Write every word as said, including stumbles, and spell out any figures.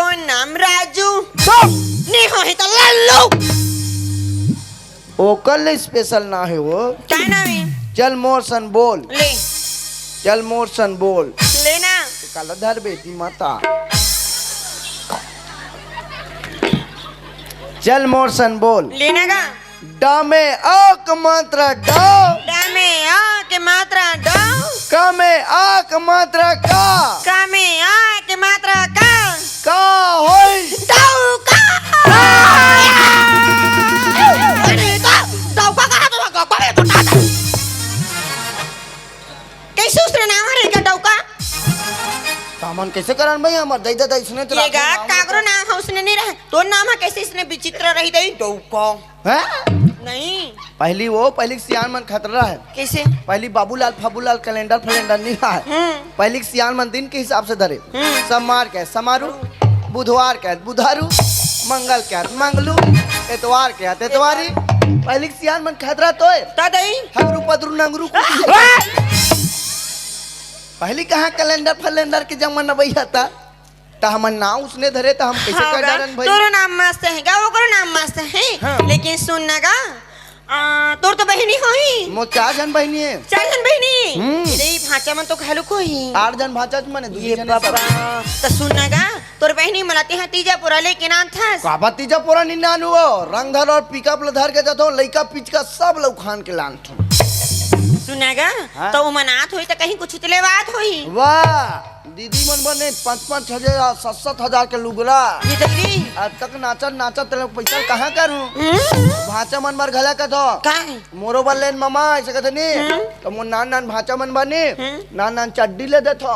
मोर नाम राजू। चुप। नी होही त लल्लू। ओकर ले स्पेशल ना हे वो। का नाम हे? चल मोर सन बोल। ले। चल मोर सन बोल। ले ना। काला धर बेटी माता। चल मोर सन बोल। ले ना का? ड में अ के मात्रा ड। ड में अ के मात्रा ड। क में आ के मात्रा का। क में आ के मात्रा का। का होई? डौका। अरे, डौका कहाँ तो डौका में तो टाटा। कैसे उसने नाम हरे का डौका? त हमन कैसे करन भई, हमर दई ददा इसने तो ये राखे गा, नाम काकरो होता। नाम ह उसने नहीं रहे। तोर नाम ह कैसे इसने विचित्र रही दई डौका? हैं? नहीं। पहली वो, पहली के सियान मन खतरा है। कैसे? पहली बाबूलाल, फाबूलाल, कैलेंडर, फैलेंडर नहीं रहा है। हम्म। पहली के सियान मन दिन के हिसाब से धरे। हम्म। सोमवार के समारू, बुधवार के बुधारू, मंगल के मंगलू, एतवार के एतवारी। पहली के सियान मन खतरा तो है। त दई? हगरू पदरू नंगरू। पहली कहाँ कैलेंडर फैलेंडर के जमाना भई था? त हमन नाम उसने धरे त हम कैसे हाँ कर गा, डारन भई? तोरो नाम मस्त हे गा, ओकरो नाम मस्त हे। हाँ। लेकिन सुन ना गा, आ, तोर तो बहिनी होही। मोर चार झन बहिनी हे। चार झन बहिनी? हम्म। ए दई भांचा मन तो घलो होही। आठ झन भांचा मन हे, दू ये झन बाबा। सब। त सुन ना गा, तोर बहिनी मन ला तेहा तीजा पोरा लेके नानथस। काबर तीजा पोरा नी नानहूं वो? रंग धर अउ पिकअप ल धर के जाथों, लइका पिचका सब ल उखान के लानथों। सुन ना गा, हाँ? त ओमन आत होही त कहीं कुछ त लेवात होही। वाह, दीदी मन बर ने पाँच पाँच हजार, सात सात हजार के लुगरा। ये दीदी। आज तक नाचत नाचत ते लोग पैसा कहाँ करूँ? हम्म। भांचा मन बर घला कथो। का हे? मोरो बर लेन मामा, ऐसे कथे नी। हम्म। त मोर नान नान भांचा मन बर नी, हम्म। नान नान चड्डी ले देथो।